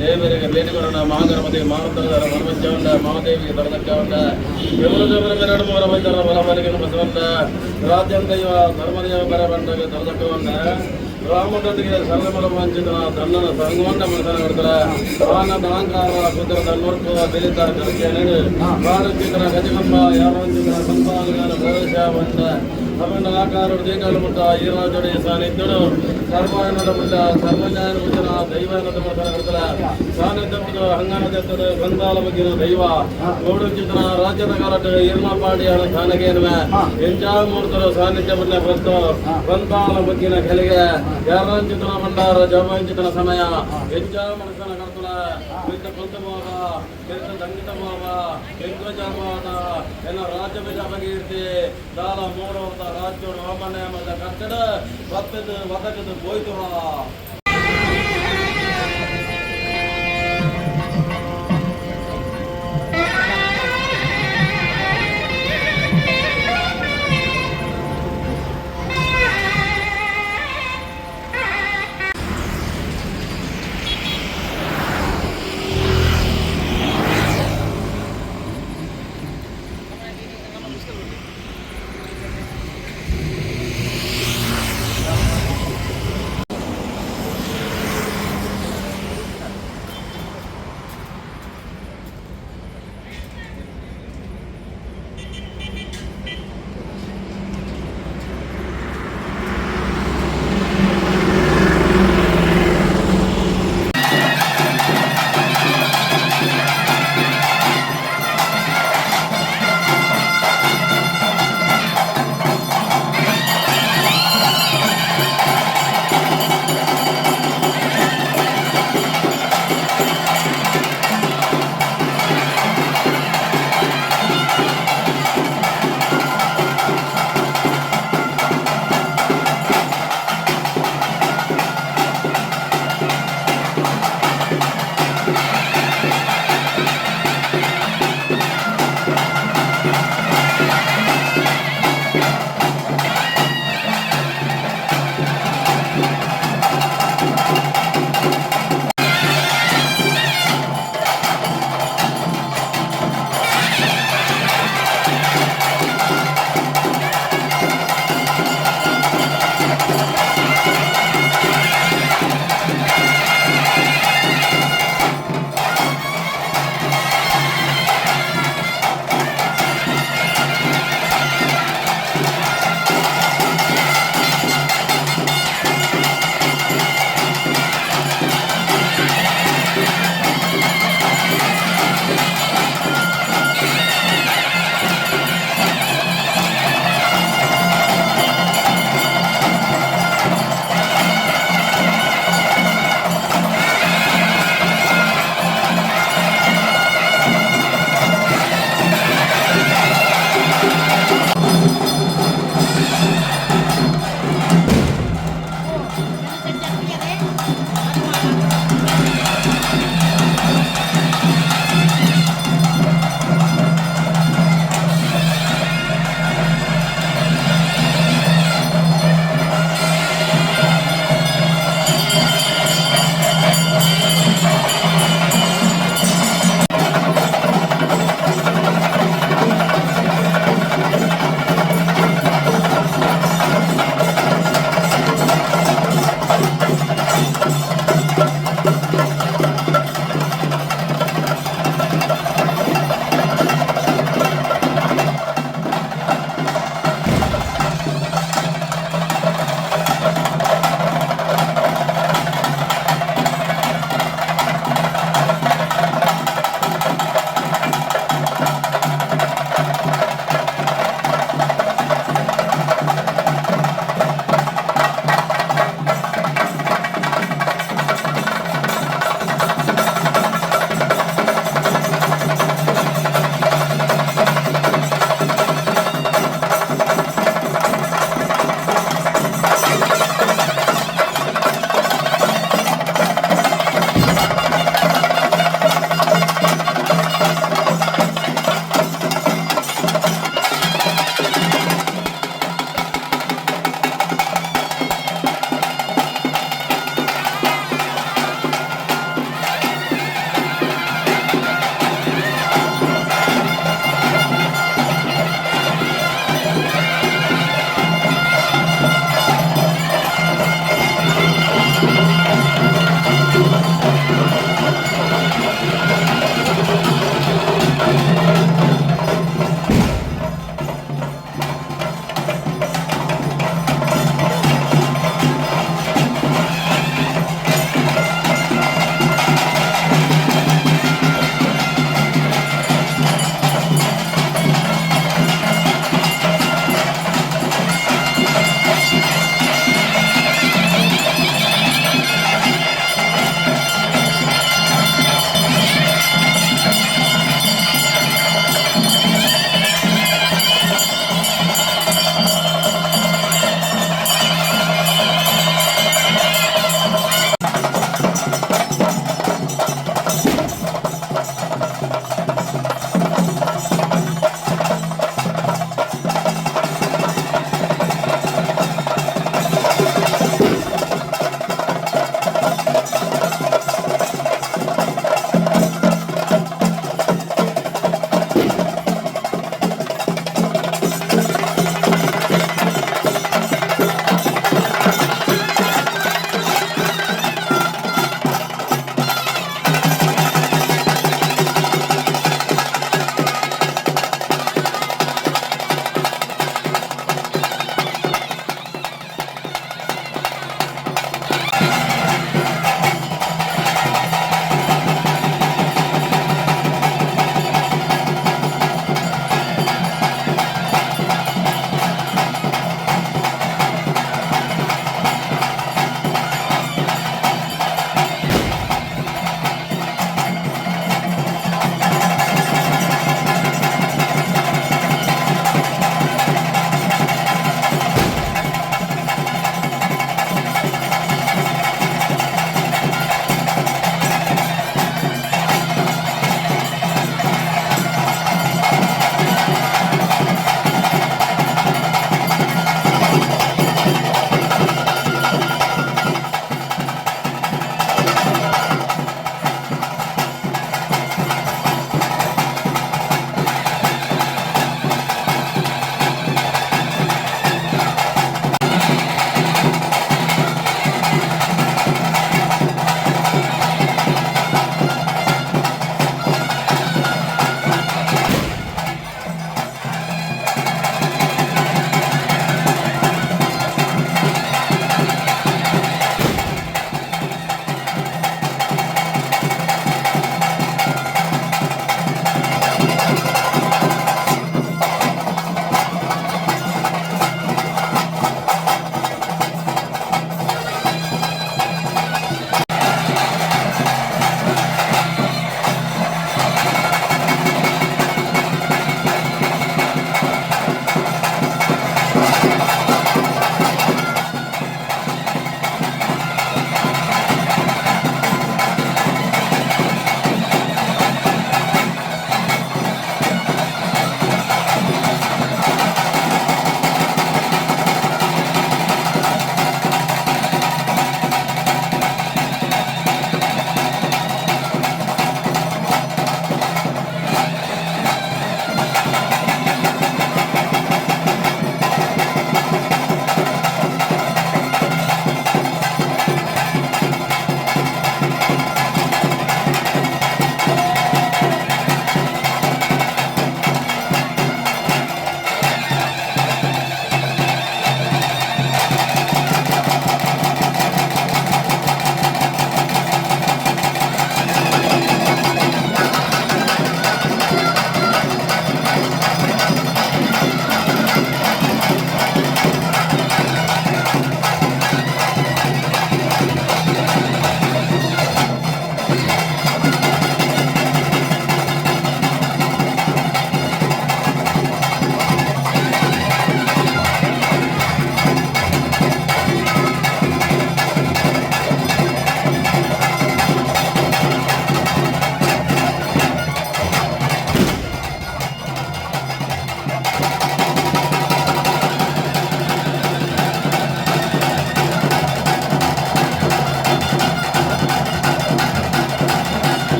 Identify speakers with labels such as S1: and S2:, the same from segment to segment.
S1: ದೇವರಿಗೆ ಬೇಡಿಕೊರಣ ಮಹಾಗಣಪತಿ ಮಾರುತರ ಮನವಂಚವಂಡ ಮಹಾದೇವಿಗೆ ತರದಕ್ಕವಂಡ ಯಮುನ ಮೆರಡು ಮರ ವೈದ್ಯರ ಬಲಬಲಿಗೆ ಬಸವಂಡ ರಾಜ್ಯಂ ದೈವ ಧರ್ಮದೇವ ಬರಬಂಡಗೆ ತರದಕ್ಕವಂಡ ರಾಮದೊಂದಿಗೆ ಸರಳಮರ ವಂಚಿತನ ತನ್ನನ ಸಂಗವಂಡ ಮನಸನ ಕೊಡ್ತಾರೆ ಆನ ಅಲಂಕಾರ ಕುದ್ರ ತನ್ನೊರ್ಕು ಬೆಲಿತಾರ ಕರಕೇನೇಡು ಬಾರಂಚಿತನ ಗಜಕಂಬ ಯಾರಂಚಿತನ ಸಂಪಾದನ ಪ್ರವೇಶ ಬಂದ ಅಮಣ್ಣ ಆಕಾರ ದೇಕಾಲು ಮುಟ್ಟ ಈರಾಜೋಡಿ ಸಾನ್ನಿಧ್ಯಡು ಸರ್ವಾಯನದ ಮುಟ್ಟ ಸರ್ವಜ್ಞಾನ ಮುಟ್ಟನ ದೈವನದ ಮನಸನ ಕೊಡ್ತಾರೆ ಸಾನ್ನಿಧ್ಯ ಮುಟ್ಟು ಹಂಗಾನ ದತ್ತದ ಬಂದಾಲ ಬಗ್ಗಿನ ದೈವ ಗೌಡಂಚಿತನ ರಾಜ್ಯದ ಕಾಲಟ್ಟು ಈರ್ಣಪಾಡಿಯಾನ ಸಾನಗೇನುವೆ ಎಂಜಾಮೂರ್ತರು ಸಾನ್ನಿಧ್ಯ ಮುಟ್ಟ ಬಂತು ಬಂದಾಲ ಬಗ್ಗಿನ ಕೆಳಗೆ ಯಾರಂಚಿತನ ಭಂಡಾರ ಜವಂಚಿತನ ಸಮಯ ಎಂಜಾ ಮನಸನ ಕರ್ತುಲ ಮಿತ್ತ ಕುಲ್ತಮೋಗ ಮಿತ್ತ ದಂಗಿತಮೋಗ ಎಂದ್ರಜಾಮೋದ ಎನ್ನ ರಾಜ್ಯ ಬಿಜ ಬಗೀರ್ತಿ ದಾಲ ಮೂರೋದ ರಾಜ್ಯೋಡು ವಾಮನೆ ಮದ ಕಟ್ಟಡ ಬತ್ತದು ವದಕದು ಬೋಯ್ತುರ.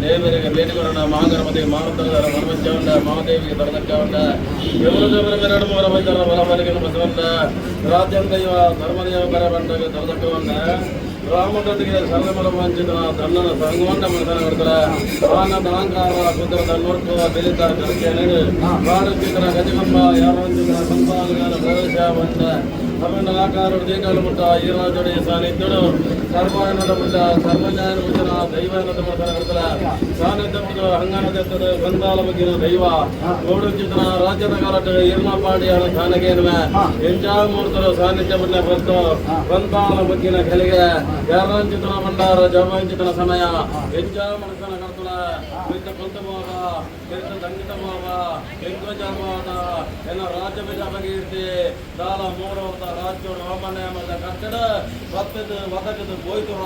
S1: ದೇವರಿಗೆ ಭೇಟಿಕೊರಣ ಮಹಾಗಣಪತಿ ಮಾನಂತರ ಮನವಂಚವಂಡ ಮಹಾದೇವಿಗೆ ತರದಕ್ಕವಂಡ ಎವರ ಬಲಬಲಿಗೆ ಬಸವಂತ ರಾಜ್ಯಂದೈವ ಧರ್ಮದೇವ ಬರಬಂಡಗೆ ತರದಕ್ಕವಂಡ ರಾಮದತ್ತಿಗೆ ಸರಳಮಲ ವಂಚಿತ ತನ್ನನ ಸಂಗವಂಡ ಮನಸನ ಕೊಡ್ತಾರೆ ಆನಂದ ಅಲಂಕಾರ ಕುದ್ರ ತನ್ನೊಟ್ಟು ಬೆಳಿತಾರ ಕರಕೇನೆ ಬಾರಚಿತ್ರ ಗಜಗಂಬ ಯಾರಂಚಿತ್ರ ಸಂಪಾದಕರ ಪ್ರವೇಶ ಬಂದ ತಮಿಳು ಆಕಾರ ದೀಕಾಲು ಮುಟ್ಟ ಈರಾಜೋಡಿ ಸಾನ್ನಿಧ್ಯಡು ಸರ್ವಾನದ ಮುಟ್ಟ ಸರ್ವಜ್ಞಾನ ಮುಟ್ಟನ ದೈವನದ ಮನಸನ ಕೊಡ್ತಾರೆ ಸಾನ್ನಿಧ್ಯ ಮುಟ್ಟ ಹಂಗಾನದೆತ್ತದ ಬಂದಾಲ ಬಗ್ಗಿನ ದೈವ ಗೋಡುಚಿತ್ರ ರಾಜ್ಯದ ಕಾಲಟ ಈರ್ಣಪಾಡಿಯಾನ ಸಾನಗೇನುವೆ ಎಂಜಾಮೂರ್ತರು ಸಾನ್ನಿಧ್ಯ ಮುಟ್ಟ ಬಂತು ಬಂದಾಲ ಬಗ್ಗಿನ ಕೆಲಿಗೆ ಯಾರಂಚಿತನ ಭಂಡಾರ ಜವಂಚಿತನ ಸಮಯ ಎಂಜಾಮನಸನ ಕರ್ತುಲ ಮಿತ್ತ ಕುಂತಮೋಗ ಮಿತ್ತ ದಂಗಿತಮೋಗ ಎಂದ್ರಜಾಮೋದ ಎನ್ನ ರಾಜ್ಯ ಬಿಜ ಬಗೆಯಿರ್ತಿ ದಾಲ ಮೂರೋತ ರಾಜ್ಯೋಡು ಹೋಮನೆ ಮದ ಕಟ್ಟಡ ಬತ್ತದು ಬದಕದು ಬೋಯ್ತುರ.